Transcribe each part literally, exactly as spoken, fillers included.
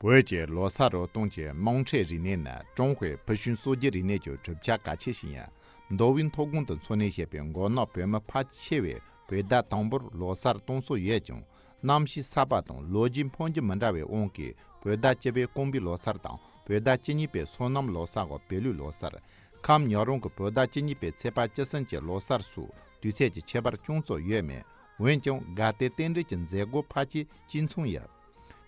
བོད་ཀྱི་ལོ་གསར་རོལ་སྟོན་གྱི་དམངས་ཁྲོད་རིག་གནས་ནི་ཀྲུང་ཧྭའི་ཕུལ་བྱུང་སྲོལ་རྒྱུན་རིག་གནས་ཀྱི་གྲུབ་ཆ་གལ་ཆེ་ཞིག་ཡིན། མདོ་དབུས་མཐོ་སྒང་དུ་འཚོ་གནས་བྱེད་པའི་མགོ་ནག་བོད་མི་ཕལ་ཆེ་བས་བོད་ཟླ་དང་པོར་ལོ་གསར་གཏོང་སྲོལ་ཡོད་ཀྱང་། གནམ་གཤིས་གསར་པ་དང་ལོ་རྒྱུས་འཕོ་འགྱུར་མི་འདྲ་བའི་དབང་གིས་བོད་ཟླ་བཅུ་པའི་ཀོང་པོའི་ལོ་གསར་དང་བོད་ཟླ་བཅུ་གཉིས་པའི་སོ་ནམ་ལོ་གསར་འོག་བོད་ལུགས་ལོ་གསར། ཁམས་ཉག་རོང་གི་བོད་ཟླ་བཅུ་གཉིས་པའི་ཚེས་པ་བཅུ་གསུམ་གྱི་ལོ་གསར་སོགས་དུས་ཚོད་ཀྱི་ཁྱད་པར་ཅུང་ཙམ་ཡོད་མོད། འོན་ཀྱང་དགའ་སྟོན་རྟེན་འབྲེལ་གྱི་མཛད་སྒོ་ཕལ་ཆེར་གཅིག་མཚུངས་ཡོད།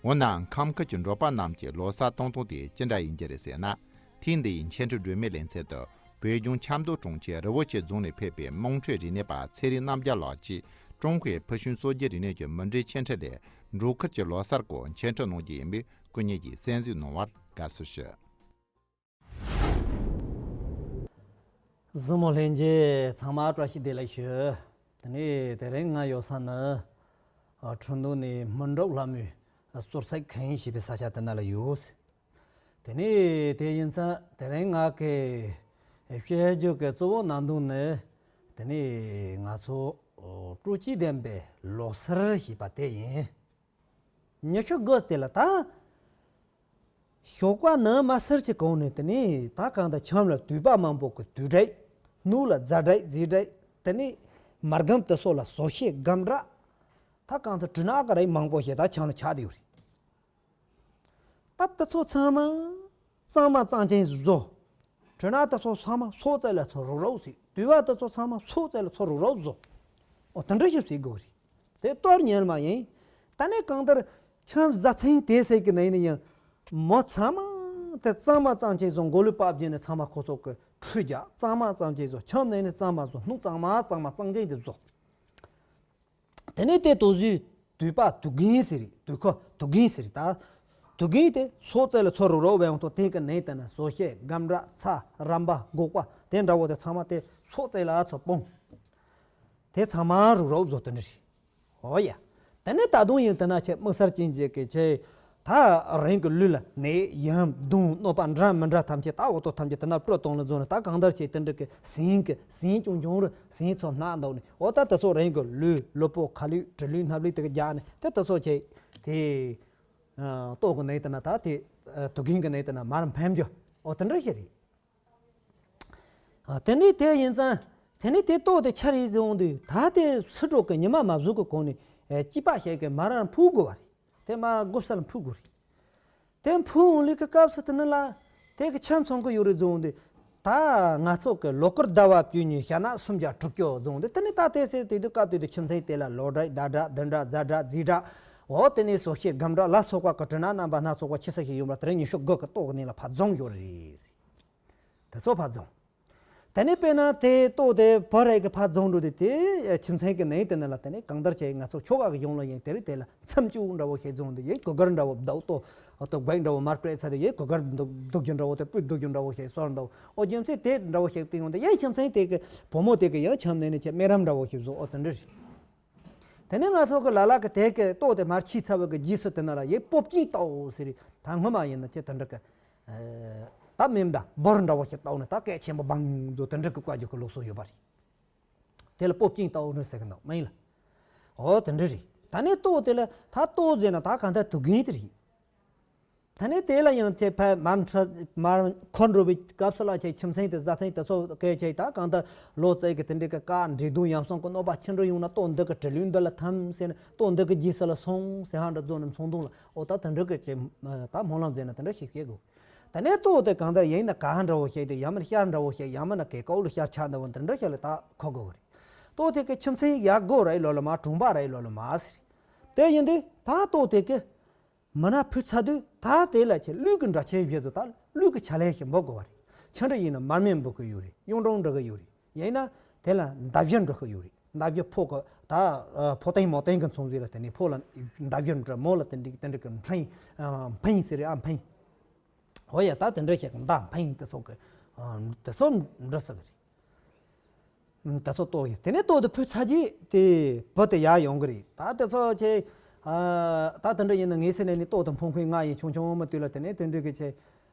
འོ་ན་ཁམས་ཁུལ་གྱི་འབྲོག་པ་རྣམས་ཀྱི་ལོ་གསར་གཏོང་སྟངས་དེ་ཅི་འདྲ་ཡིན་རྒྱུ་རེད་ཟེར་ན། ཐེངས་འདིའི་འཆད་ཁྲིད་སྒྲོན་མེའི་ལེ་ཚན་དུ་བོད་ལྗོངས་ཆབ་མདོ་གྲོང་ཁྱེར་རི་བོ་ཆེ་རྫོང་ནས་ཕེབས་པའི་དམངས་ཁྲོད་རིག་གནས་པ་ཚེ་རིང་རྣམ་རྒྱལ་ལགས་ཀྱིས་ཀྲུང་ཧྭའི་ཕུལ་བྱུང་སྲོལ་རྒྱུན་རིག་གནས་ཀྱི་མུ་འབྲེལ་འཆད་ཁྲིད་ལས་འབྲོག་ཁུལ་གྱི་ལོ་གསར་སྐོར་འཆད་ཁྲིད་གནང་རྒྱུ་ཡིན་པས་སྐུ་ཉིད་ཀྱིས་གསན་གཟིགས་གནང་བར་དགའ་བསུ་ཞུ། གཟིགས་མོ་ལྷན་རྒྱས་ཚང་མ་བཀྲ་ཤིས་བདེ་ལེགས་ཞུ། དེ་ནས་དེ་རིང་ང་ཡོད་ས་ནི་ཨ་ཁྲིན་ཏུའུ་ནས་སྨིན་གྲོལ་ལྷ་མོའི་གསོལ་ཚིགས་ཁེངས་ཞེས་པའི་ས་ཆ་དེ་ན་ལ་ཡོད། དེ་ནས་དེ་ཡིན་ཙང་དེ་རིང་ང་གི་བཤད་རྒྱུ་གི་གཙོ་བོ་ནང་དོན་ནི་དེ་ནས་ང་ཚོ་སྤྲོ་སྐྱིད་ལྡན་པའི་ལོ་གསར་ཞེས་པ་དེ་ཡིན། ཉི་ཤུ་དགུ་དེ་ལ་ད། ཞོགས་པ་ནངས་མ་སེར་གྱི་གོང་ནས་དེ་ནས་ད་གང་ལྟར་ཁྱམས་ལ་དུད་པ་མང་པོ་གི་དུད་སྦྲུལ། སྣུག་ལ་རྫ་སྦྲུལ་རྫི་སྦྲུལ། དེ་ནས་མར་སྒམ་དེ་སོགས་ལ་བཟོ་ཤེས་སྒམ་དྲག་ད་གང་ལྟར་དྲི་ནག་གི་རིགས་མང་པོ་ཞིག་ད་ཁྱམས་ལ་ཆགས་བསྡད་ཡོད་རེད། ད་དེ་ཚོ་ཚང་མ་གཙང་མ་གཙང་ཅན་བཟོ། དྲི་ནག་དེ་ཚོ་ཚང་མ་སོ་བཙལ་ལ་ཚོ་རུག་རུག་ཟེར། དུད་པ་དེ་ཚོ་ཚང་མ་སོ་བཙལ་ལ་ཚོ་རུག་རུག་བཟོ། འོ་དེ་འདྲ་ཞིག་བྱེད་དགོས་རེད། དེ་གཏོར་ཉན་མ་ཡིན། ད་ནས་གང་ལྟར་ཁྱམས་བཟའ་ཚང་དེ་ཟེར་གི་ནས་ནི་ཡང་མོ་ཚང་མ་དེ་གཙང་མ་གཙང་ཅན་བཟོ། མགོ་ལུས་པ་བརྒྱུད་ནས་ཚང་མ་ཁོ་ཚོ་གི་ཁྲུས་རྒྱག་གཙང་མ་གཙང་ཅན་བཟོ། ཁྱམས་ནས་ནི་གཙང་མ་བཟོ། སྣུག་གཙང་མ་གཙང་མ་གཙང་ཅན་དེ་བཟོ། དེ་ནས་དེ་དུས་ཚོད་དུད་པ་དུད་རྒན་ཟེར་རེད། དུད་ཁོ་དུད་རྒན་ཟེར་རེད་ད། དུད་རྒན་དེ་སོ་བཙལ་ལ་ཚོ་རུག་རུག་བས་ཡོང་དོ། དེ་གི་ནས་དེ་ན་བཟོ་ཤེས་སྒམ་དྲག་ཚ་རམ་པ་སྒོག་པ་དེ་འདྲ་བོ་དེ་ཚང་མ་དེ་སོ་བཙལ་ལ་ཚོ་སྤུངས། དེ་ཚང་མ་རུག་རུག་བཟོ་དེ་འདྲ་རེད། འོ་ཡ། དེ་ནས་ད་དུང་ཡང་དེ་ན་ཆེ་དམིགས་བསལ་ཅན་ཅིག་གི་ཆེ། ད་རང་གི་ལུས་ལ་ནད་ཡམས་སྡུག་གནོད་པ་འདྲ་མི་འདྲ་ཐམས་ཅད་ད་འོ་དོ་ཐམས་ཅད་དེ་ན་སྤྲོ་གཏོང་ལ་བཟོ་ནས་ད་གང་ལྟར་བྱས་དེ་འདྲ་གི་ཟིན་གི་ཟིན་ཅུང་ཅུང་རུ་ཟིན་ཚོ་སྣ་འདུག་ནས། འོ་ད་དེ་ཚོ་རང་གི་ལུས་གློ་བུར་ཁ་ལུས་དྲི་ལུས་སྣབས་ལུས་དེ་གི་རྒྱག་ནས་དེ་དེ་ཚོ་ཆེ། དེ་ལྟོ་གི་ནད་དེ་ན་ད་དེ་དུད་རྒན་གི་ནད་དེ་ན་མར་འཕེན་རྒྱུ། འོ་དེ་འདྲ་ཞིག་རེད། ཨ། དེ་ནས་དེ་ཡིན་ཙང་། དེ་ནས་དེ་ལྟོ་དེ་ཆར་ཡིན་ཟེར་འོང་དུས་ད་དེ་ཕྱི་དྲོ་གི་ཉི་མ་མ་བཟོ་གི་གོང་ནས་ཨེ་སྐྱིད་པ་ཞིག་གི་མར་འཕུར་དགོས་པ་རེད། དེ་མར་སྒོ་ས་ལ་འཕུར་དགོས་རེད། དེ་འཕུར་འོང་ལུགས་ཀྱི་སྐབས་སུ་དེ་ནི་ལ་དེ་གི་ཆ་མཚོན་གི་ཡོད་རེད་ཟེར་འོང་དུས། ད་ང་ཚོ་གི་ལོ་སྐོར་ཟླ་བ་བཅུ་གཉིས་ཞག་ན་སུམ་བརྒྱ་དྲུག་ཅུ་ཟེར་འོང་དུས། དེ་ནི་ད་དེ་ཟེར་དེ་དུས་སྐབས་དེ་དུས་ཁྱིམ་མཚེས་དེ་ལ་ལོ་སྦྲུལ་ཟླ་སྦྲུལ་དུད་འགྲོ་རྫ་སྦྲུལ་རྫི་སྦྲུལ། འོ་དེ་ནས་བཟོ་ཤེས་སྒམ་དྲག་ལ་སོགས་པ་གི་དྲི་ནག་རྣམ་པ་སྣ་ཚོགས་པ་ཆེ་ས་ཞིག་ཡོད་པ་དེ་རིང་ཉི་ཤུ་དགུ་གི་ལྟོ་གི་ནས་ལ་ཕར་རྫོང་ཡོད་རེད། དེ་ཚོ་ཕར་རྫོང་། དེ་ནས་དཔེར་ན་དེ་ལྟོ་དེ་བུ་རེ་གི་ཕར་རྫོང་འགྲོ་དུས་དེ་ཁྱིམ་མཚེས་ཀྱི་ནས་དེ་ནས་ལ་དེ་ནས་གང་ལྟར་བྱས་ང་ཚོ་ཁྱོ་ག་གི་གཞུང་ལ་ཡིན་དེ་རིང་དེ་ལ་མཚམས་བཅུ་འདྲ་བོ་ཞིག་བཟུང་དུས་ཡིན་གོས་དཀར་འདྲ་བོ་བདག་ལྟོ་ལྟོ་སྦྲུལ་འདྲ་བོ་མར་སྤྲད་ཚར་དུས་ཡིན་གོས་དཀར་འདུག་འདུག་རྒྱུ་འདྲ་བོ་དེ་སྤུས་འདུག་རྒྱུ་འདྲ་བོ་ཞིག་སོར་འདུག་འོ་རྒྱུ་མཚན་དེ་འདྲ་བོ་ཞིག་བསྟན་ཡོང་དུས་ཡིན་ཁྱིམ་མཚེས་དེ་གི་བུ་མོ་དེ་གི་ཡང་ཁྱིམ་ནས་ནས་ཁྱེད་སྨན་རམ་འདྲ་བོ་ཞིག་བཟོ། འོ་དེ་འདྲ་རེད། དེ་ནས་ང་ཚོ་གི་ལ་ལ་གི་དེ་གི་ལྟོ་དེ་མར་ཁྱེར་ཚར་བའི་གི་རྗེས་སུ་དེ་ན་ལ་ཡེ་སྤོབ་ཅིང་ལྟ་འོ་ཟེར་རེད། ད་སྔོན་མ་ཡིན་ན་ཁྱེད་དེ་འདྲ་གི་ད་མེ་མདའ་འབོར་འདྲ་བོ་ཞིག་ལྟ་འོ་ནས་ད་སྐད་ཆེན་པོ་བང་མཛོ་དེ་འདྲ་གི་བཀའ་རྒྱུད་གི་ལུགས་སྲོལ་ཡོད་པ་རེད། དེ་ལ་སྤོབ་ཅིང་ལྟ་འོ་ནས་ཟེར་གི་འདུག་མ་ཡིན་ལ། འོ་དེ་འདྲ་རེད། ད་ནས་ལྟོ་དེ་ལ་ད་ལྟོ་ཟེར་ན་ད་གང་ལྟར་དུད་རྒན་དེ་རེད། ད་ནས་དེ་ལ་ཡང་ཁྱེད་ཕར་མར་འཁྲ་མར་འཁོར་འགྲོ་བའི་སྐབས་སུ་ལ་ཁྱེད་ཁྱིམ་མཚེས་དེ་བཟའ་ཚང་དེ་ཚོ་སྐད་ཆ་ད་གང་ལྟར་ལོ་ཙཱ་གི་དེ་འདྲའི་གི་བཀའ་འདྲེ་གདོན་ཡམ་སྲང་གི་གནོད་པ་ཆེ་འགྲོ་ཡོང་ན་ལྟོ་འདི་གི་དྲི་ལུས་འདི་ལ་ཐམ་ཟེར་ན་ལྟོ་འདི་གི་རྗེས་སུ་ལ་སོང་ཟེར་ཧ་འདྲ་རྫོགས་ནས་མཚོན་དུང་ལ་འོ་ད་དེ་འདྲ་གི་ཅེ་ད་སྨོན་ལམ་མཛད་ན་དེ་འདྲ་ཞིག་བཤད་དགོས། ད་ནས་ལྟོ་དེ་གང་ལྟར་ཡིན་ན་ག་འདྲ་བོ་བཤད་དེ་ཡང་མིན་ཤར་འདྲ་བོ་བཤད་ཡང་མིན་ན་གེ་ཀའུ་ལ་ཤར་ཆགས་འདྲ་བོ་འདི་འདྲ་བཤད་ལ་ད་གོ་དགོས་རེད། ལྟོ་དེ་གི་ཁྱིམ་མཚེས་ཡག་དགོས་རེད་ལོ་ལ་མ་གྲོང་པ་རེད་ལོ་ལ་མ་ཟེར། དེ་ཡིན་དུས་ད་ལྟོ་དེ་གི་མི་ན་ཕུད་ཚར་དུས་ད་དེ་ལ་ཁྱེད་ལུས་ཀྱི་འདྲ་ཆས་བཞེས་ཚོ་ད་ལུས་ཀྱི་ཕྱག་ལས་ཤིག་འབུལ་དགོས་པ་རེད། ཆུ་འདྲ་ཡིན་ན་མར་མེ་འབུལ་གི་ཡོད་རེད། གཡུང་དྲུང་འབྲི་གི་ཡོད་རེད། ཡིན་ན་དེ་ལ་མདའ་བཞི་འབྲི་གི་ཡོད་རེད། མདའ་བཞི་ཕོ་གི་ད་ཕོ་རྟེན་མོ་རྟེན་གི་མཚུངས་ཟིག་ལ་དེ་ནས་ཕོ་ལ་མདའ་བཞི་འབྲི་མོ་ལ་དེ་འདྲ་དེ་འདྲ་གི་འཕེན་འཕེན་ཟེར་རེད། ཨ་འཕེན། འོ་ཡ་ད་དེ་འདྲ་ཞིག་མདའ་འཕེན་དེ་ཚོ་གི་དེ་ཚོ་འབྲི་ས་གི་རེད། ད་ཚོ་ལྟོ་ཡིན། དེ་ནས་ལྟོ་དེ་ཕུད་ཚར་རྗེས་དེ་བུ་དེ་ཡར་ཡོང་གི་རེད། ད་དེ་ཚོ་ཆེ། ད་དེ་འདྲ་ཡིན་ན་ངའི་སེམས་ནས་ནི་ལྟོ་དེ་འཕོ་མཁན་ང་ཡིན། ཆུང་ཆུང་མི་དུས་ལ་དེ་ནས་དེ་འདྲ་གི་ཆེ།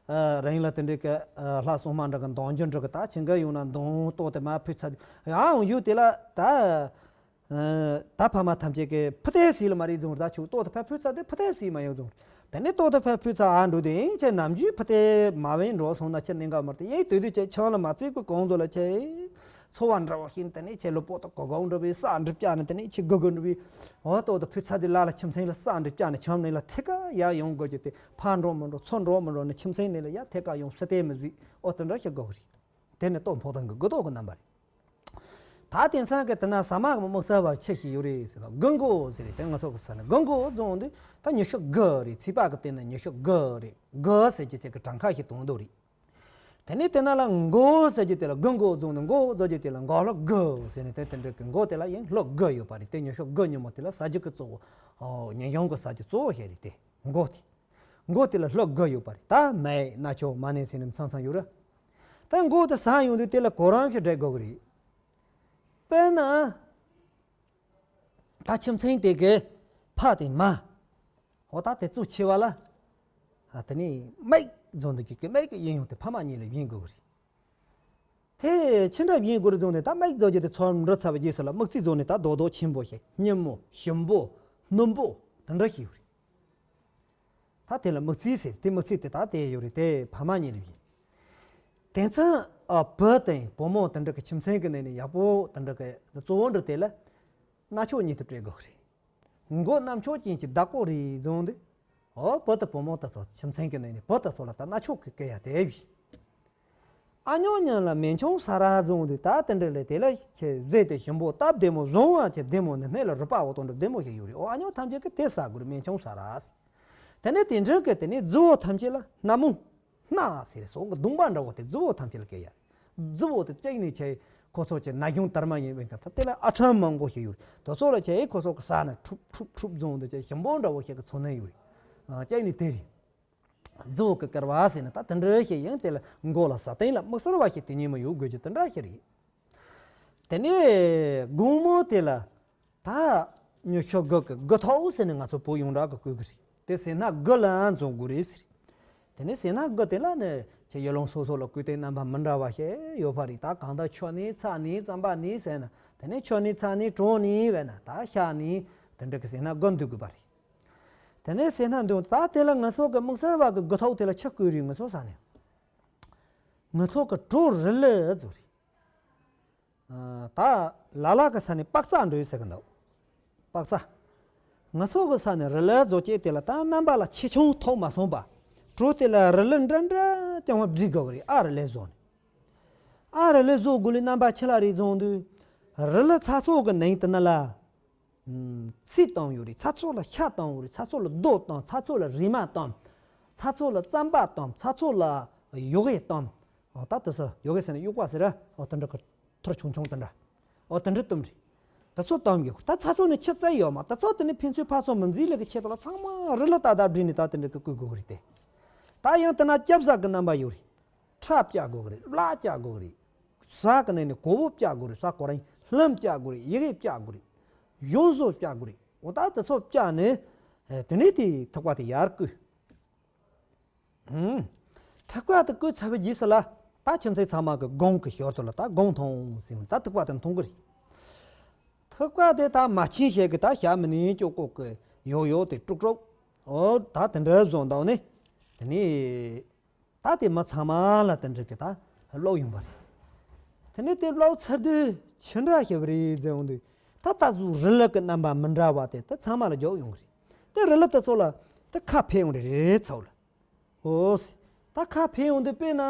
རང་ལ་དེ་འདྲ་གི་ལྷ་སྲུང་མ་འདྲ་གི་འདོན་རྒྱུ་འདྲ་གི་ད་ཆེ་འགའ་ཡོང་ན་འདོན། ལྟོ་དེ་མར་ཕུད་ཚར་ཡང་ཡོང་ཡུལ་དེ་ལ་ད། ད་ཕ་མ་ཐམས་ཅད་ཀྱི་ཕུ་ཐེབས་སྲིད་ལ་མ་རེད་བཟུང་ར། ད་ཆུ་ལྟོ་དེ་ཕར་ཕུད་ཚར་དེ་ཕུ་ཐེབས་སྲིད་མ་ཡོང་བཟུང་། དེ་ནས་ཏོག་ཏུ་ཕར་ཕུད་ཚར་ཨ་འགྲོ་དེ་ཡིན་ཁྱེད་ནམ་རྒྱུན་ཕུད་དེ་མ་བན་འགྲོ་སོང་ན་ཁྱེད་གནད་འགག་མར་དེ་ཡིན་དུས་དུས་ཁྱེད་ཆང་ལ་མ་བརྩིས་གི་གོང་དུ་ལ་ཁྱེད་འཚོ་བ་འདྲ་བོ་ཤིན་དེ་ནས་ཁྱེད་ལུས་པོ་དང་གོ་གོང་འགྲོ་བའི་ས་འགྲིབ་བཀྱག་ནས་དེ་ནས་ཁྱེད་དགུ་དགུ་འགྲོ་བའི་འོ་ཏོག་ཏུ་ཕུད་ཚར་དུས་ལ་ལ་ཁྱིམ་མཚེས་ལ་ས་འགྲིབ་བཀྱག་ནས་ཁྱིམ་ནས་ལ་ཐད་ཀ་ཡར་ཡོང་དགོས་རྒྱུ་དེ་ཕར་འགྲོ་མི་འགྲོ་ཚུར་འགྲོ་མི་འགྲོ་ནས་ཁྱིམ་མཚེས་ནས་ལ་ཡར་ཐད་ཀ་ཡོང་སུ་དེ་མི་བརྫིས་འོ་དེ་འདྲ་ཞིག་དགོས་གི་རེད། དེ་ནི་སྟོབས་འཕོག་སྟངས་ཀྱི་དགུ་ཐོག་གི་རྣམ་པ་རེད། ད་དེང་སང་གི་དེ་ན་ཟ་མ་གི་དམིགས་བསལ་བ་ཆི་ཞིག་ཡོད་རེད་ཟེར་ལ་དགུ་མགོ་ཟེར་རེད། དེ་ང་ཚོ་གི་ས་ནས་དགུ་མགོ་རྫོང་དུ་ད་ཉི་ཤུ་དགུ་རེད། ཚིག་པ་གི་སྟེང་ན་ཉི་ཤུ་དགུ་རེད། དགུ་ཟེར་གྱི་ཅིག་གི་གྲངས་ཀ་ཞིག་དོན་དུ་རེད། དེ་ནས་དེ་ན་ལ་མགོ་ཟེར་གྱི་དེ་ལ་དགུ་མགོ་རྫོང་དུ་མགོ་ཟེར་གྱི་དེ་ལ་མགོ་ལྷོ་དགུ་ཟེར་ནས་དེ་དེ་འདྲ་གི་མགོ་དེ་ལ་ཡིན་ལྷོ་དགུ་ཡོད་པ་རེད། དེ་ཉི་ཤུ་དགུ་ཉིན་མོ་དེ་ལ་ཟ་རྒྱུ་གི་གཙོ་བོ་ཉིན་གུང་གི་ཟ་རྒྱུ་གཙོ་བོ་ཞིག་རེད། དེ་མགོ་དེ། མགོ་དེ་ལ་ལྷོ་དགུ་ཡོད་པ་རེད། ད་མེད་ན་ཆོག་མ་ནས་ཟེར་ནས་མཚམས་མཚམས་ཡོད་ར། ད་མགོ་དེ་ཟ་ཡོང་དུས་དེ་ལ་གོ་རམ་ཞིག་འདྲེད་དགོས་ཀྱི་རེད། དཔེར་ན། ད་ཁྱིམ་མཚེས་དེ་གའི་ཕ་དེ་མ། འོ་ད་དེ་ཚོ་ཆེ་བ་ལ། ཨ་དེ་ནས་མིག་བཟོ་འདུག་གི་མིག་གི་ཡིན་ཡོང་དེ་ཕ་མ་གཉིས་ལ་བྱིན་དགོས་ཀྱི་རེད། དེ་ཕྱི་འདྲ་བྱིན་དགོས་རེད་བཟོ་ནས་ད་མིག་བཟོ་རྒྱུ་དེ་ཚོར་འགྲོ་ཚར་བའི་རྗེས་སུ་ལ་དམིགས་བརྩེ་བཟོ་ནས་ད་རྡོག་རྡོག་ཆེན་པོ་ཞིག་སྙི་མོ་ཞིམ་པོ་སྣུམ་པོ་དེ་འདྲ་ཞིག་ཡོད་རེད། ད་དེ་ལ་དམིགས་བརྩེ་ཟེར། དེ་དམིགས་བརྩེ་དེ་ད་དེ་ཡོད་རེད། དེ་ཕ་མ་གཉིས་ལ་བྱིན། དེང་སང་ཨ་བུ་དང་བུ་མོ་དེ་འདྲ་གི་ཁྱིམ་མཚེས་ཀྱི་ནང་ནས་ཡག་པོ་དེ་འདྲ་གི་གཙོ་བོ་འདྲ་དེ་ལ་རྣ་ཆོག་གཉིས་དེ་སྤྲད་དགོས་རེད། མགོ་རྣ་ཆོག་ཅན་གྱི་བདག་པོ་རེད་བཟུང་དུས། འོ་བུ་དང་བུ་མོ་དེ་ཚོ་ཁྱིམ་མཚེས་ཀྱི་ནང་ནས་བུ་དེ་ཚོ་ལ་ད་རྣ་ཆོག་གི་སྐད་ཡ་དེ་བྱིན། ཨ་ཉོ་ཉང་ལ་མེ་མཆོང་ས་ར་བཟུང་དུས་ད་དེ་འདྲ་ལས་དེ་ལ་ཆེ་བཟོས་ཏེ་ཞིམ་པོ་སྟབས་བདེ་མོ་བཟུང་བ་ཆེ་བདེ་མོ་ནི་སྨད་ལ་རུ་པ་འོ་དོ་འདྲ་བདེ་མོ་ཞིག་ཡོད་རེད། འོ་ཨ་ཉོ་ཐམས་ཅད་ཀྱི་དེ་ཟ་དགོས་རེད། མེ་མཆོང་ས་ར། དེ་ནས་དེ་འདྲ་གི་དེ་ནས་རྫི་བོ་ཐམས་ཅད་ལ་སྣ་མོ། སྣ་ཟེར་སོགས་ཀྱི་གདོང་པ་འདྲ་བོ་དེ་རྫི་བོ་ཐམས་ཅད་ལ་སྐྱེ་ཡ་རེད། རྫི་བོ་དེ་གཅིག་ནས་ཆེ་ཁོ་ཚོ་ཆེ་ན་གཞོན་དར་མ་ཡིན་པའི་ཁ་ད་དེ་ལ་ཨ་ཁྲམ་མང་པོ་ཞིག་ཡོད་རེད། དེ་ཚོ་ལ་ཆེ་ཁོ་ཚོ་གི་ཟ་ན་ཁྲུབ་ཁྲུབ་ཁྲུབ་བཟུང་དུ་ཆེ་ཞིམ་པོ་འདྲ་བོ་ཞིག་གི་ཚོར་སྣང་ཡོད་རེད། གཅིག་ནས་དེ་རེད། རྫི་བོ་གི་སྐལ་བ་ཟེར་ན་ད་དེ་འདྲ་ཞིག་ཡིན། དེ་ལ་མགོ་ལ་ཟ་སྟེང་ལ་དམིགས་བསལ་བ་ཞིག་དེ་ཉིན་མོ་ཡོད་དགོས་རྒྱུ་དེ་འདྲ་ཞིག་རེད། དེ་ནས་དགོང་མོ་དེ་ལ་ད་ཉི་ཤུ་དགུ་གི་དགུ་ཐོག་ཟེར་ནས་ང་ཚོ་བོད་ཡོངས་གྲགས་ཀྱི་བཀོད་ཀྱི་རེད། དེ་ཟས་སྣ་དགུ་ལ་འཛོམས་དགོས་རེད་ཟེར། དེ་ནས་ཟས་སྣ་དགུ་དེ་ལ་ནི་ཁྱེད་ཡུལ་ལུང་སོ་སོ་ལ་བཀོད་དེ་རྣམ་པ་མི་འདྲ་བ་ཞིག་ཡོད་པ་རེད། ད་གང་ལྟར་ཆུ་ནས་ཚྭ་ནས་རྩམ་པ་ནས་ཟེར་ན་དེ་ནས་ཆུ་ནས་ཚྭ་ནས་གྲོ་ནས་བས་ན་ད་ཤ་ནས་དེ་འདྲ་གི་ཟས་སྣ་དགུ་འདུས་དགོས་པ་རེད། དེ་ནས་ཟས་སྣ་འདུས་ད་དེ་ལ་ང་ཚོ་གི་དམིགས་བསལ་བ་གི་དགུ་ཐོག་དེ་ལ་ཆི་བཀོད་རེད། ང་ཚོ་ས་ནས་ང་ཚོ་གི་གྲོ་རི་ལི་བཟོ་རེད། ད་ལ་ལ་གི་ས་ནས་པག་ཙ་འདྲ་ཡོད་ཟེར་གི་འདུག་པག་ཙ། ང་ཚོ་གི་ས་ནས་རི་ལི་བཟོ་བྱེད་དེ་ལ་ད་རྣམ་པ་ལ་ཆེ་ཆུང་ཐོག་མ་སོང་པ། གྲོ་དེ་ལ་རི་ལི་འདྲ་འདྲ་རྐྱང་བ་བསྒྲིག་དགོས་གི་རེད། ཨ་རི་ལི་བཟོ་ནས། ཨ་རི་ལི་བཟོ་དགོས་ལས་རྣམ་པ་ཆི་ལ་རེད་བཟུང་དུས། རི་ལི་ཚྭ་ཚོགས་གི་ནང་དུ་ན་ལ། ཚིལ་བཏང་ཡོད་རེད། ཚྭ་ཚོགས་ལ་ཤ་བཏང་ཡོད་རེད། ཚྭ་ཚོགས་ལ་རྡོ་བཏང་། ཚྭ་ཚོགས་ལ་རེད་མ་བཏང་། ཚྭ་ཚོགས་ལ་རྩམ་པ་བཏང་། ཚྭ་ཚོགས་ལ་ཡོ་གས་བཏང་། འོ་ད་དེ་ཚོ་ཡོ་གས་ཟེར་ན་དབྱུག་པ་ཟེར་ར། འོ་དེ་འདྲ་གི་ཐུར་ཆུང་ཆུང་དེ་འདྲ། འོ་དེ་འདྲ་བཏང་རེད། དེ་ཚོ་བཏང་གི་ད་ཚྭ་ཚོགས་ནི་ཆུ་བཙལ་ཡོད་མ། དེ་ཚོ་དེ་ནི་ཕན་ཚུན་ཕར་ཚུར་མི་འཛིན་ལས་ཀྱི་ཆེད་དུ་ལ་ཚང་མ་རི་ལི་ཏག་ཏག་བསྒྲིགས་ནས་ད་དེ་འདྲ་གི་བཀོད་དགོས་གི་རེད་དེ། ད་ཡང་དེ་ན་སྐྱབས་ཟ་གི་རྣམ་པ་ཡོད་རེད། ཁྲག་བཀྱག་དགོས་གི་རེད། བླ་བཀྱག་དགོས་གི་རེད། ཟ་གི་ནས་ནི་གོ་བོ་བཀྱག་དགོས་རེད། ཟ་གོ་རིང་ལྷམ་བཀྱག་དགོས་རེད། ཡི་གེ་བཀྱག་དགོས་རེད། གཞུང་བཟོ་བཀྱག་དགོས་རེད། འོ་ད་དེ་ཚོ་བཀྱག་ནས་དེ་ནས་དེ་ཐུག་པ་དེ་ཡར་བསྐུས། ཐུག་པ་དེ་བསྐུས་ཚར་བའི་རྗེས་སུ་ལ་ད་ཁྱིམ་མཚེས་ཚང་མ་གི་སྒོང་གི་ཞོར་དུ་ལ་ད་སྒོང་འཐུང་ཟེར། ད་ཐུག་པ་དེ་འཐུང་གི་རེད། ཐུག་པ་དེ་ད་མ་ཕྱིན་ཞིག་གི་ད་ཞག་མི་ནི་ཅོ་ཀོ་གི་ཡོ་ཡོ་དེ་དཀྲུག་དཀྲུག་འོ་ད་དེ་འདྲ་བཟོ་འདུག་ནས་དེ་ནས། ད་དེ་མི་ཚང་མ་ལ་དེ་འདྲ་གི་ད་སློག་ཡོང་པ་རེད། དེ་ནས་དེ་སློག་ཚར་དུས་ཆི་འདྲ་ཞིག་རེད་ཟེར་ཡོང་དུས་ད་ད་གཟུགས་རི་ལི་གི་རྣམ་པ་མི་འདྲ་བ་དེ་ད་ཚང་མ་ལ་རྒྱོབ་ཡོང་གི་རེད། དེ་རི་ལི་དེ་ཚོ་ལ་དེ་ཁ་ཕྱེ་ཡོང་རེད་རེ་ཚོ་ལ། འོ་སི། ད་ཁ་ཕྱེ་ཡོང་དུས་དཔེར་ན།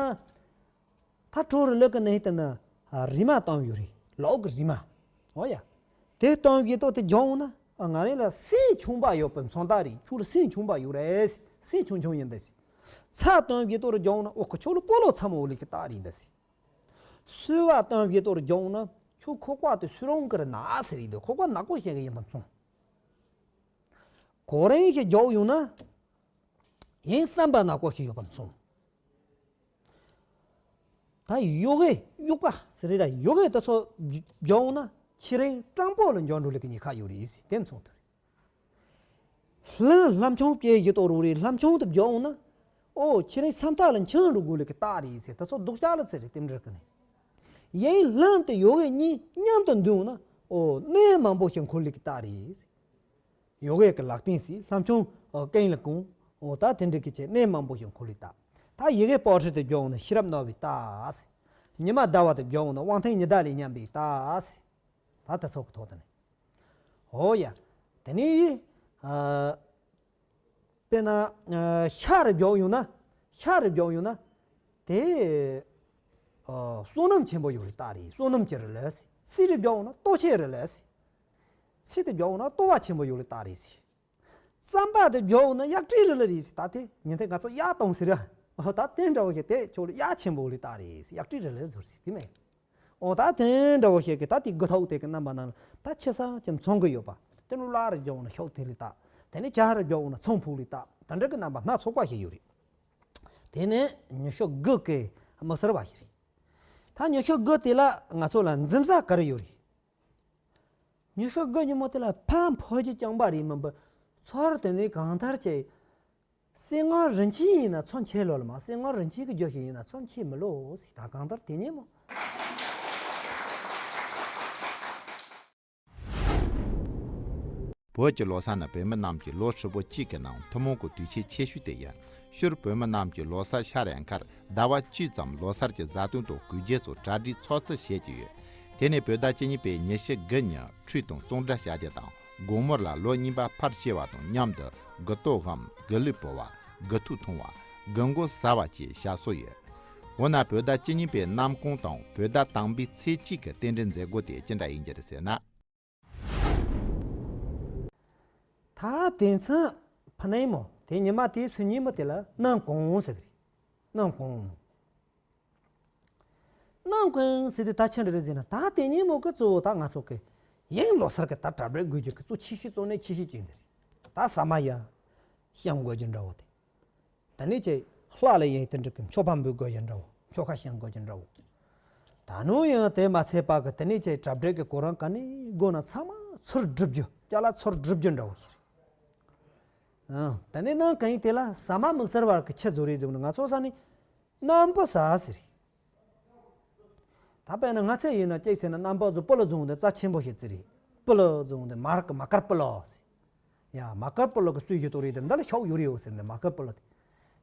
ད་གྲོ་རི་ལི་གི་ནང་དེ་ན་རིལ་མ་བཏང་ཡོད་རེད། ལོག་གི་རིལ་མ། འོ་ཡ། དེ་བཏང་བྱེད་དོ་དེ་རྒྱོབ་ཡོང་ན་ང་རང་ལ་སེམས་ཆུང་པ་ཡོད་པའི་མཚོན་རྟགས་རེད། ཁྱོད་ལ་སེམས་ཆུང་པ་ཡོད་རེད། སེམས་ཆུང་ཆུང་ཡིན་ད་སི། ཚྭ་བཏང་བྱེད་དོ་རུ་རྒྱོབ་ཡོང་ན་ཨོ་ཁོ་ཁྱོད་ལ་སྤོ་ལོ་ཚ་མོ་འོ་ལི་གི་རྟགས་རེད་ད་སི། སོལ་བ་བཏང་བྱེད་དོ་རུ་རྒྱོབ་ཡོང་ན་ཁྱོད་ཁོག་པ་དེ་སུ་རང་གི་རེད་ན་ཟེར་རེད་དོ། ཁོག་པ་ནག་པོ་ཞིག་གི་ཡིན་པ་མཚོན། གོ་རིང་ཞིག་རྒྱོབ་ཡོང་ན། ཡིན་བསམ་པ་ནག་པོ་ཞིག་ཡོད་པ་མཚོན། ད་ཡོ་གེ་དབྱུག་པ་ཟེར་རེད་ད། ཡོ་གེ་དེ་ཚོ་རྒྱོབ་ཡོང་ན་ཁྱེད་རང་སྤྲང་པོ་ལ་འགྱོ་འགྲོ་ལེ་གི་ཉེན་ཁ་ཡོད་རེད་ཟེར་དེ་མཚོན་དུ་རེད། ལྷམ་ལྷམ་ཆུང་བྱས་ཡོད་དོ་རུ་རེད། ལྷམ་ཆུང་དུ་རྒྱོབ་ཡོང་ན་ཨོ་ཁྱེད་རང་སེམས་ཐག་ལ་འཆང་འགྲོ་དགོས་ལེ་གི་རྟགས་རེད་ཟེར་དེ་ཚོ་སྡུག་ཅག་ལ་ཚེ་རེད་དེ་འདྲ་གི་ནས། ཡིན་ལྷམ་དེ་ཡོ་གེ་གཉིས་མཉམ་དུ་འདུས་ཡོང་ན་ཨོ་གནོད་མང་པོ་ཞིག་འཁོར་ལེ་གི་རྟགས་རེད་ཟེར། ཡོ་གེ་གི་ལག་རྟེན་ཟེར་ལྷམ་ཆུང་ཨོ་རྐན་ལ་གོང་ འོ་ད་དེ་འདྲ་གི་ཅིག་གནས་མང་པོ་ཞིག་འཁོར་ལོའི་རྟགས། ད་ཡི་གེ་པོ་ཊི་དེ་བརྒྱབ་འོང་ན་ཤེས་རབ་རྣོ་བའི་རྟགས། ཉི་མ་ཟླ་བ་དེ་བརྒྱབ་འོང་ན་དབང་ཐང་ཉི་ཟླ་ལས་མཉམ་པའི་རྟགས། ད་དེ་ཚོ་གི་ཐོག་ཏུ་ནས། འོ་ཡ། དེ་ནས་ཨ། དཔེར་ན་ཨ། ཤ་རེ་བརྒྱབ་ཡོང་ན། ཤ་རེ་བརྒྱབ་ཡོང་ན། དེ་ཨ། བསོད་ནམས་ཆེན་པོ་ཡོད་ལེ་རྟགས་རེད། བསོད་ནམས་ཀྱི་རེད་ལེ། ཚིལ་རེ་བརྒྱབ་ཡོང་ན་ལྟོ་ཆས་རེད་ལེ། ཚིལ་དེ་བརྒྱབ་ཡོང་ན་ལྟོ་བ་ཆེན་པོ་ཡོད་ལེ་རྟགས་རེད། རྩམ་པ་དེ་བརྒྱབ་ཡོང་ན་གཡག་དྲེད་རེད་ལེ་རེད། ད་དེ་ཉིན་དེ་ང་ཚོ་གཡག་གཏོང་ཟེར་ཡ། འོ་ད་དེ་འདྲ་བོ་ཞིག་དེ་ཆོག་ལེ། གཡག་ཆེན་པོ་ལེ་རྟགས་རེད། གཡག་དྲེད་རེད་ལེ་ཟེར་ཟེར་དེ་མེད། འོ་ད་དེ་འདྲ་བོ་ཞིག་གི་ད་དེ་དགུ་ཐོག་དེ་གི་རྣམ་པ་ནང་ལ་ད་ཆེ་ས་ཅིག་མཚོན་གི་ཡོད་པ། དེ་ནས་ལ་རེ་བརྒྱབ་ཡོང་ན་ཤོག་དེ་ལེ་རྟགས། དེ་ནས་ཇ་རེ་བརྒྱབ་ཡོང་ན་ཚོང་ཕུག་ལེ་རྟགས། དེ་འདྲ་གི་རྣམ་པ་སྣ་ཚོགས་པ་ཞིག་ཡོད་རེད། དེ་ནས་ཉི་ཤུ་དགུ་གི་དམིགས་བསལ་བ་ཞིག་རེད། ད་ཉི་ཤུ་དགུ་དེ་ལ་ང་ཚོ་ལ་འཛིན་གྲྭ་ག་རེ་ཡོད་རེད། ཉི་ཤུ་དགུ་ཉིན་མོ་དེ་ལ་ཕ་འཕོ་རྒྱུ་རྐྱང་པ་རེད་མིན་པ། ཚུར་དེ་ནས་གང་ལྟར་གྱི་གསེར་དངུལ་རིན་ཆེན་ཡིན་ན་ཚོན་ཆེ་ལོ་ལ་མ། གསེར་དངུལ་རིན་ཆེན་གྱི་རྒྱུ་ཞིག་ཡིན་ན་ཚོན་ཆེ་མི་ལོ་ཟེར། ད་གང་ལྟར་དེ་ཉིན་མོ། བོད་ཀྱི་ལོ་གསར་ནི་བོད་མི་རྣམས་ཀྱི་ལོ་ཧྲིལ་པོ་གཅིག་གི་ནང་ཐུན་མོང་གི་དུས་ཆེན་ཆེ་ཤོས་དེ་ཡིན། ཕྱིར་བོད་མི་རྣམས་ཀྱི་ལོ་གསར་ཤར་ཡོང་ཁར་ཟླ་བ་བཅུ་ཙམ་ལོ་གསར་གྱི་བཟའ་བཏུང་དང་གོས་རྒྱན་སོགས་གྲ་སྒྲིག་ཚོགས་ཚུད་བྱེད་ཀྱི་ཡོད། དེ་ནས་བོད་ཟླ་བཅུ་གཉིས་པའི་ཉི་ཤུ་དགུ་ཉིན་ཁྲུས་དང་གཙང་སྦྲ་བྱ་རྒྱུ་དང་། དགོང་མོ་ལ་ལོ་རྙིང་པ་ཕར་བཤལ་བ་དང་མཉམ་དུ་དགུ་ཏོ་བསྡམ། དགུ་ལུས་སྤོ་བ། དགུ་ཐུག་འཐུང་བ། དགུ་མགོ་ཟ་བ་བཅས་བྱ་སྲོལ་ཡོད། འོ་ན་བོད་ཟླ་བཅུ་གཉིས་པའི་གནམ་གང་དང་བོད་ཟླ་དང་པོའི་ཚེས་གཅིག་གི་རྟེན་འབྲེལ་མཛད་སྒོ་དེ་ཅི་འདྲ་ཡིན་གྱི་རེད་ཟེར་ན། ད་དེང་སང་ཕ་ནས་མོ་དེ་ཉི་མ་དེའི་ཚེ་ཉིན་མོ་དེ་ལ་གནམ་གང་ཟེར་གི་རེད། གནམ་གང་། གནམ་གང་ཟེར་དེ་ད་ཆི་འདྲ་རེད་ཟེར་ན། ད་དེ་ཉིན་མོ་གི་གཙོ་བོ་ད་ང་ཚོ་གི་ཡིན་ལོ་གསར་གི་ད་གྲ་སྒྲིག་དགོས་རྒྱུ་གི་གཙོ་ཆེ་ཤོས་གཙོ་གནད་ཆེ་ཤོས་ཅིག་འདི་རེད། ད་ཟ་མ་ཡ་བཤམས་དགོས་རྒྱུ་འདྲ་བོ་དེ། དེ་ནས་ཅིག་ལྷ་ལ་ཡང་དེ་འདྲ་གི་མཆོད་པ་འབུལ་དགོས་ཀྱི་འདྲ་བོ། མཆོད་ཁ་བཤམས་དགོས་ཀྱི་འདྲ་བོ། ད་ནུ་ཡང་དེ་མ་ཚད་པ་གི་དེ་ནས་ཅིག་གྲ་སྒྲིག་གི་གོ་རིམ་ག་ནས་དགོས་ན་ཚང་མ་ཚུར་སྒྲུབ་རྒྱུ། ཅ་ལག་ཚུར་སྒྲུབ་རྒྱུ་འདྲ་བོ་ཞིག་རེད། ཨང་། དེ་ནས་གནམ་གང་ཡིན་དེ་ལ་ཟ་མ་དམིགས་བསལ་བར་གི་ཆི་བཟོ་རེད་བཟོ་ན། ང་ཚོ་ས་ནས་གནམ་པོ་ཟ་ཟེར་རེད། ད་དཔེར་ན་ང་ཚོ་ཡིན་ན་ཅིག་བྱས་ན་གནམ་པོ་བཟོ་སྤུ་ལོ་བཟོ་འོང་དེ་རྩ་ཆེན་པོ་ཞིག་རྩི་རེད། སྤུ་ལོ་བཟོ་འོང་དེ་མར་གི་མ་དཀར་སྤུ་ལོ་ཟེར། ཡ། མ་དཀར་སྤུ་ལོ་གི་རྩི་ཞིག་གཏོང་རེད་དེ། འདི་ལ་ཤོག་ཡོད་རེད་འོ་ཟེར་ནས་མ་དཀར་སྤུ་ལོ་དེ།